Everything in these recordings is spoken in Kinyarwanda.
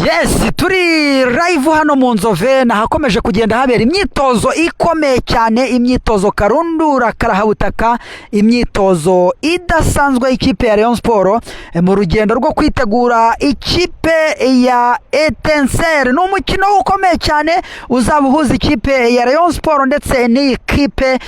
Yes, turi live hano mu Nzove, nahakomeje kugenda habera imyitozo ikomeye cyane, imyitozo karundura karahabutaka, imyitozo idasanzwe y'ikipe ya Rayon Sport mu rugendo rwo kwitegura ikipe ya Etincelle. Ni umukino ukomeye cyane uzaba uhuza ikipe ya Rayon Sport ndetse n'iyi kipe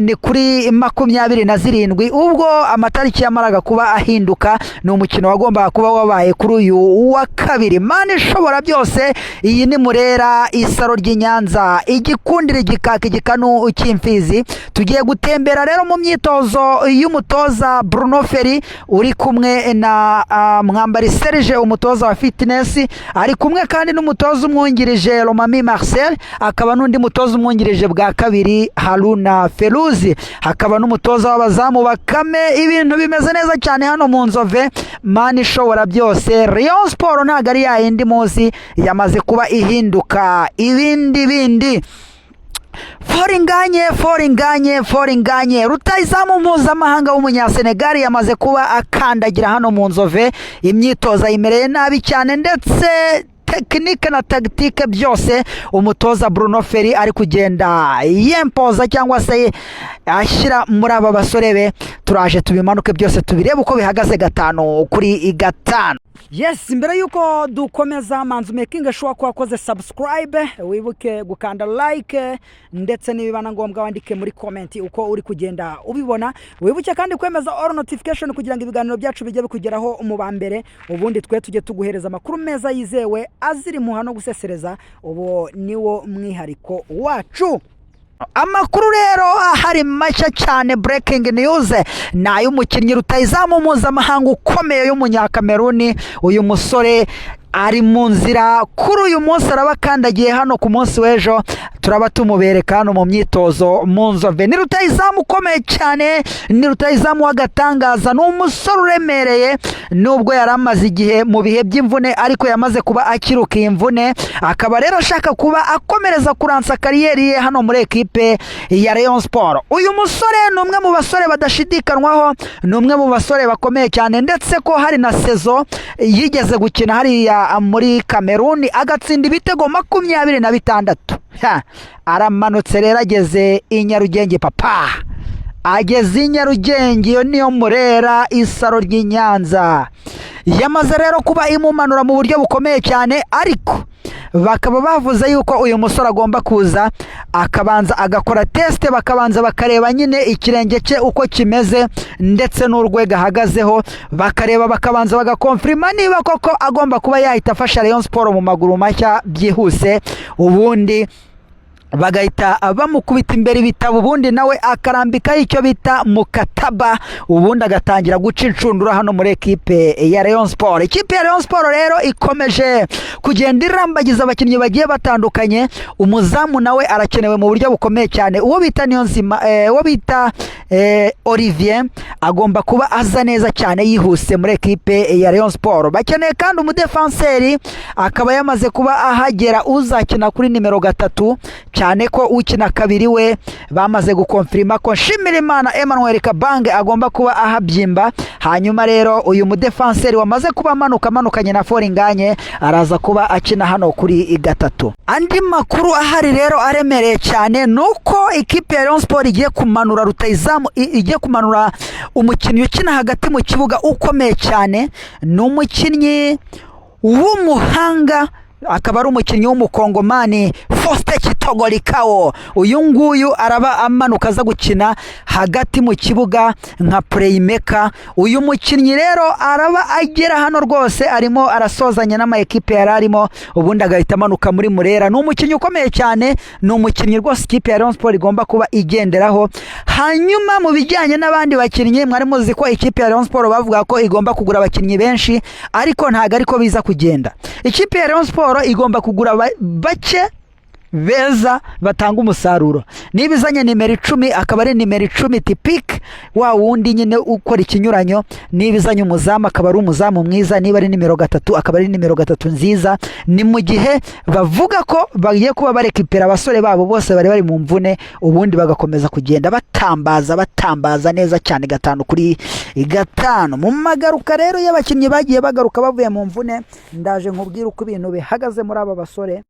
ni kuri 27, ubwo amatariki yamaraga kuba ahinduka. Ni umukino wagombaga kuba wabaye kuri uyu wa kabiri. Mana ishobora byose, iyi ni Murera, isaro ry'i Nyanza, igikundiro, igikaka, igikanu cy'imfizi. Tugiye gutembera rero mu myitozo y'umutoza Bruno Ferry uri kumwe na Mwambari Serge, umutoza wa fitness, ari kumwe kandi n'umutoza umwungirije Romami Marcel, akaba n'undi mutoza umwungirije bwa kabiri Haruna Feruzi, hakaba n'umutoza w'abazamu Bakame. Ibintu bimeze neza cyane hano mu Nzove. Mana ishobora byose, Rayon Sport ntabwo ari ya yindi muzi, yamaze kuba ihinduka ibindi bindi. Fall Ngagne, Fall Ngagne, Fall Ngagne, rutayizamu mpuzamahanga w'Umunyasenegali, yamaze kuba akandagira hano mu Nzove. Imyitozo ayimereye nabi cyane, ndetse technique na tactique byose umutoza Bruno Ferry ari kugenda yempoza cyangwa se ashyira muri aba basore be. Turaje tubimanuke byose, tubirebe uko bihagaze gatanu kuri gatanu. Yes, mbere yuko dukomeza, manza umakinge sure ko wakoze subscribe, wibuke gukanda like, ndetse nibiba na ngombwa wandike muri comment uko uri kugenda ubibona. Wibuke kandi kwemeza all notification kugira ngo ibiganiro byacu bijye bikugeraho mu ba mbere, ubundi twe tujye tuguhereza amakuru meza yizewe azira impuha no gusesereza. Ubu niwo mwihariko wacu. Amakuru rero ahari mashya cyane, breaking news, ni ay'umukinnyi rutayizamu mpuzamahanga ukomeye y'Umunyakameruni. Uyu musore ari mu nzira, kuri uyu munsi araba akandagiye hano, ku munsi w'ejo turaba tumubereka hano mu myitozo mu Nzove. Ni rutayizamu ukomeye cyane, ni rutayizamu w'agatangaza, ni umusore uremereye. Nubwo yari amaze igihe mu bihe by'imvune, ariko yamaze kuba akiruka iyi mvune, akaba rero ashaka kuba akomereza kuransa carrière ye hano muri ekipe ya Rayon Sport. Uyu musore ni umwe mu basore badashidikanywaho, ni umwe mu basore bakomeye cyane, ndetse ko hari na saison yigeze gukina hariya muri Kameruni agatsinda ibitego 26. Ha, aramanutse rero ageze i Nyarugenge, papa, ageze i Nyarugenge. Iyo niyo Murera, isaro ry'i Nyanza. Yamaze rero kuba imumanura mu buryo bukomeye cyane, ariko bakaba bavuze yuko uyu musore agomba kuza akabanza agakora test, bakabanza bakareba nyine ikirenge cye uko kimeze ndetse n'urwego ahagazeho, bakareba, bakabanza bagakonfirima niba koko agomba kuba yahita afasha Rayon Sport mu maguru mashya byihuse, ubundi bagahita bamukubita imbere ibitabo, ubundi nawe akarambikaho icyo bita mukataba, ubundi agatangira guca inshundura hano muri ekipe ya Rayon Sport. Ikipe ya Rayon Sport rero ikomeje kugenda irambagiza abakinnyi bagiye batandukanye. Umuzamu nawe arakenewe mu buryo bukomeye cyane, uwo bita Niyonzima, uwo bita Olivier, agomba kuba aza neza cyane yihuse muri ekipe ya Rayon Sport. Bakeneye kandi umudefanseri, akaba yamaze kuba ahagera, uzakina kuri nimero 3, cyane ko ukina kabiri we bamaze gukonfirima ko Nshimirimana Emmanuel Kabange agomba kuba ahabyimba. Hanyuma rero uyu mudefanseri wamaze kuba amanuka, amanukanye na Fall Ngagne, araza kuba akina hano kuri gatatu. Andi makuru ahari rero aremereye cyane ni uko ikipe ya Rayon Sport igiye kumanura rutayizamu, igiye kumanura umukinnyi ukina hagati mu kibuga ukomeye cyane. Ni umukinnyi w'umuhanga, akaba ari umukinnyi w'Umukongomani Faustin Kitogorikawo. Uyu nguyu araba amanuka aza gukina hagati mu kibuga nka playmaker. Uyu mukinnyi rero araba agera hano rwose, arimo arasozanya n'ama ekipe yari arimo, ubundi agahita amanuka muri Murera. Ni umukinnyi ukomeye cyane, ni umukinnyi rwose ikipe ya Rayon Sport igomba kuba igenderaho. Hanyuma mu bijyanye n'abandi bakinnyi, mwari muzi ko ikipe ya Rayon Sport bavuga ko igomba kugura abakinnyi benshi, ariko ntabwo ariko biza kugenda. Ikipe ya Rayon Sport igomba kugura bake. Beza batanga umusaruro. Niba izanye nimero 10, akaba ari nimero 10 typique, wa wundi nyine ukora ikinyuranyo. Niba izanye umuzamu, akaba ari umuzamu mwiza. Niba ari nimero 3, akaba ari nimero 3 nziza. Ni mu gihe bavuga ko bagiye kuba barekipera abasore babo bose bari bari mu mvune, ubundi bagakomeza kugenda batambaza, batambaza neza cyane 5 kuri 5. Mu magaruka rero y'abakinnyi bagiye bagaruka bavuye mu mvune, ndaje nkubwire uko ibintu bihagaze muri aba basore.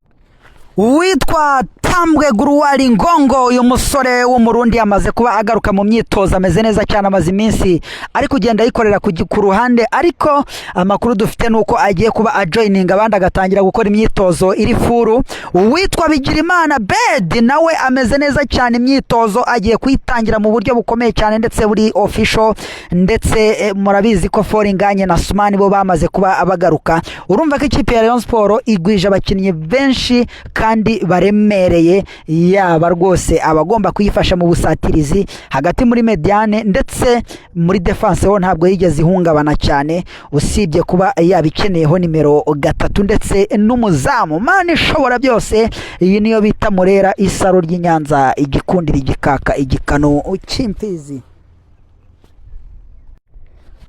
Uwitwa Tambwe Guruwari Ngongo, uyu musore w'Umurundi, amaze kuba agaruka mu myitozo, ameze neza cyane. Amaze iminsi ari kugenda ayikorera ku ruhande, ariko amakuru dufite ni uko agiye kuba ajoininga abandi, agatangira gukora imyitozo iri full. Uwitwa Bigirimana Bedi nawe ameze neza cyane, imyitozo agiye kuyitangira mu buryo bukomeye cyane ndetse buri official. Ndetse murabizi ko Foringanye na Sumani bo bamaze kuba bagaruka. Urumva ko ikipe ya Rayon Sport igwije abakinnyi benshi kandi baremereye, yaba rwose abagomba kuyifasha mu busatirizi, hagati muri médiane, ndetse muri défense ho ntabwo yigeze ihungabana cyane, usibye kuba yaba ikeneyeho nimero 3 ndetse n'umuzamu. Mana ishobora byose, iyi niyo bita Murera, isaro ry'i Nyanza, igikundira, igikaka, igikano cy'imfizi.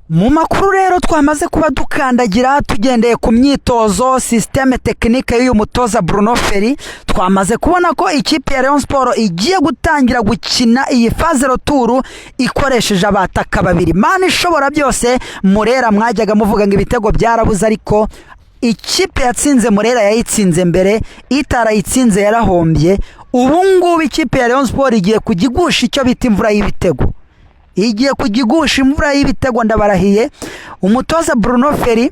Mu makuru rero twamaze kuba dukandagira, tugendeye ku myitozo, système technique y'uyu mutoza Bruno Ferry, twamaze kubona ko ikipe ya Rayon Sport igiye gutangira gukina iyi phase retour ikoresheje abataka babiri. Mana ishobora byose, Murera mwajyaga muvuga ngo ibitego byarabuze, ariko ikipe yatsinze Murera yayitsinze mbere, itarayitsinze yarahombye. Ubu ngubu ikipe ya Rayon Sport igiye kujya igusha icyo bita imvura y'ibitego, igiye kujya igusha imvura y'ibitego, ndabarahiye. Umutoza Bruno Ferry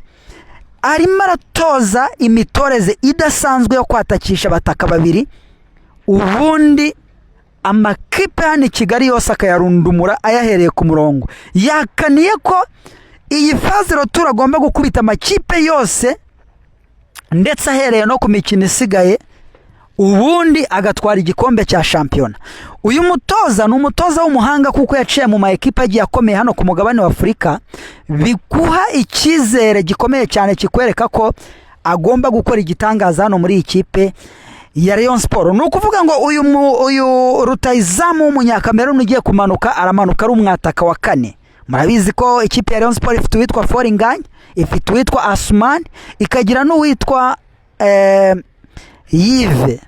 arimo aratoza imitoreze idasanzwe yo kwatakisha abataka babiri, ubundi amakipe hano i Kigali yose akayarundumura ayahereye ku murongo. Yakaniye ko iyi phase retour agomba gukubita amakipe yose, ndetse ahereye no ku mikino isigaye, ubundi agatwara igikombe cya shampiyona. Uyu mutoza ni umutoza w'umuhanga, kuko yaciye mu ma ekipa agiye akomeye hano ku mugabane wa Afurika, biguha icyizere gikomeye cyane, kikwereka ko agomba gukora igitangaza hano muri iyi kipe ya Rayon Sport. Ni ukuvuga ngo uyu rutayizamu w'Umunyakameruni ugiye kumanuka, aramanuka ari umwataka wa kane. Murabizi ko ikipe ya Rayon Sport ifite uwitwa Foringanye, ifite uwitwa Asumani, ikagira n'uwitwa Yive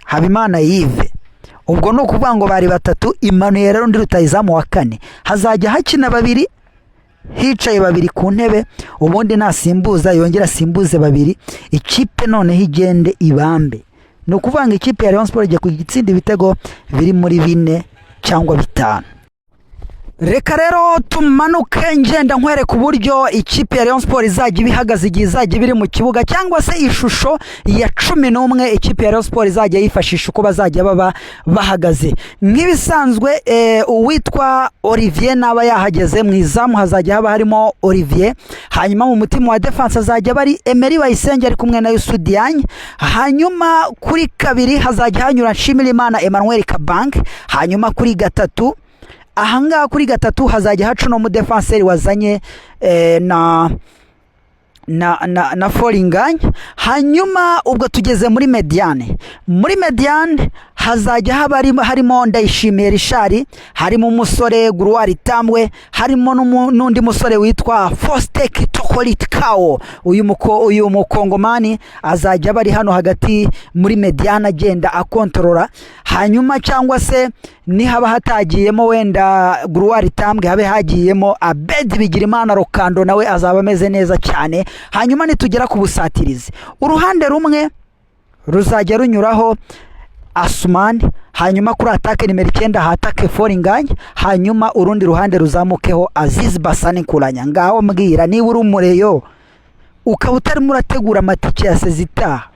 Habimana Yive. Ubwo ni ukuvuga ngo bari batatu, imanuye rero undi rutayizamu wa kane. Hazajya hakina babiri, hicaye babiri ku ntebe, ubundi nasimbuza yongera asimbuze babiri, ikipe noneho igende ibambe. Ni ukuvuga ngo ikipe ya Rayon Sport igiye kujya itsinda ibitego biri muri 4 cyangwa 5. Reka rero tumanuke, ngenda nkwereka uburyo ikipe ya Rayon Sport izajya iba ihagaze igihe izajya iba iri mu kibuga, cyangwa se ishusho ya 11 ikipe ya Rayon Sport izajya yifashisha, uko bazajya baba bahagaze. Nk'ibisanzwe, uwitwa Olivier naba yahageze mu izamu, hazajya haba harimo Olivier. Hanyuma mu mutima wa défense hazajya bari Emery Bayisenge ari kumwe na Youssou Diagne. Hanyuma kuri kabiri hazajya hanyura Nshimirimana Emmanuel Kabange. Hanyuma kuri gatatu, ahangaha kuri gatatu hazajya haca uno mudefanseri wazanye na Foringanye. Hanyuma ubwo tugeze muri médiane. Muri médiane hazajya haba harimo Ndayishimiye Richard, harimo umusore Guruwari Tambwe, harimo n'undi musore witwa Faustin Tokolit Kao. Uyu mukongomani azajya aba ari hano hagati muri médiane, agenda akontorora. Hanyuma cyangwa se nihaba hatagiyemo wenda Guruwari Tambwe, habe hagiyemo Abedi Bigirimana Rokando, nawe azaba ameze neza cyane. Hanyuma nitugera ku busatirizi, uruhande rumwe ruzajya runyuraho Asumani, hanyuma kuri attaque nimero 9 hatake Foringanye, hanyuma urundi ruhande ruzamukeho Azizi Basane Nkuranya. Ngaho mbwira, niba uri umureyo ukaba utarimo urategura amatike ya saison itaha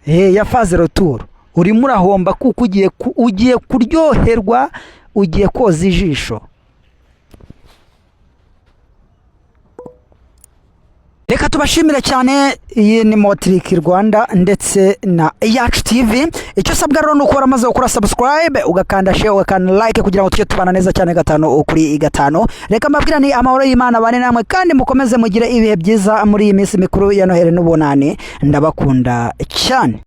ya phase retour, urimo urahomba, kuko ugiye kuryoherwa, ugiye koza ijisho. Reka tubashimire cyane. Iyi ni Motiriki Rwanda ndetse na Yacu TV. Icyo usabwa rero ni uko waramaze gukora subscribe, ugakanda share, ugakanda like, kugira ngo tujye tubana neza cyane 5 kuri 5. Reka mbabwira ni amahoro y'Imana bane namwe, kandi mukomeze mugire ibihe byiza muri iyi minsi mikuru ya Noheli n'Ubunani. Ndabakunda cyane.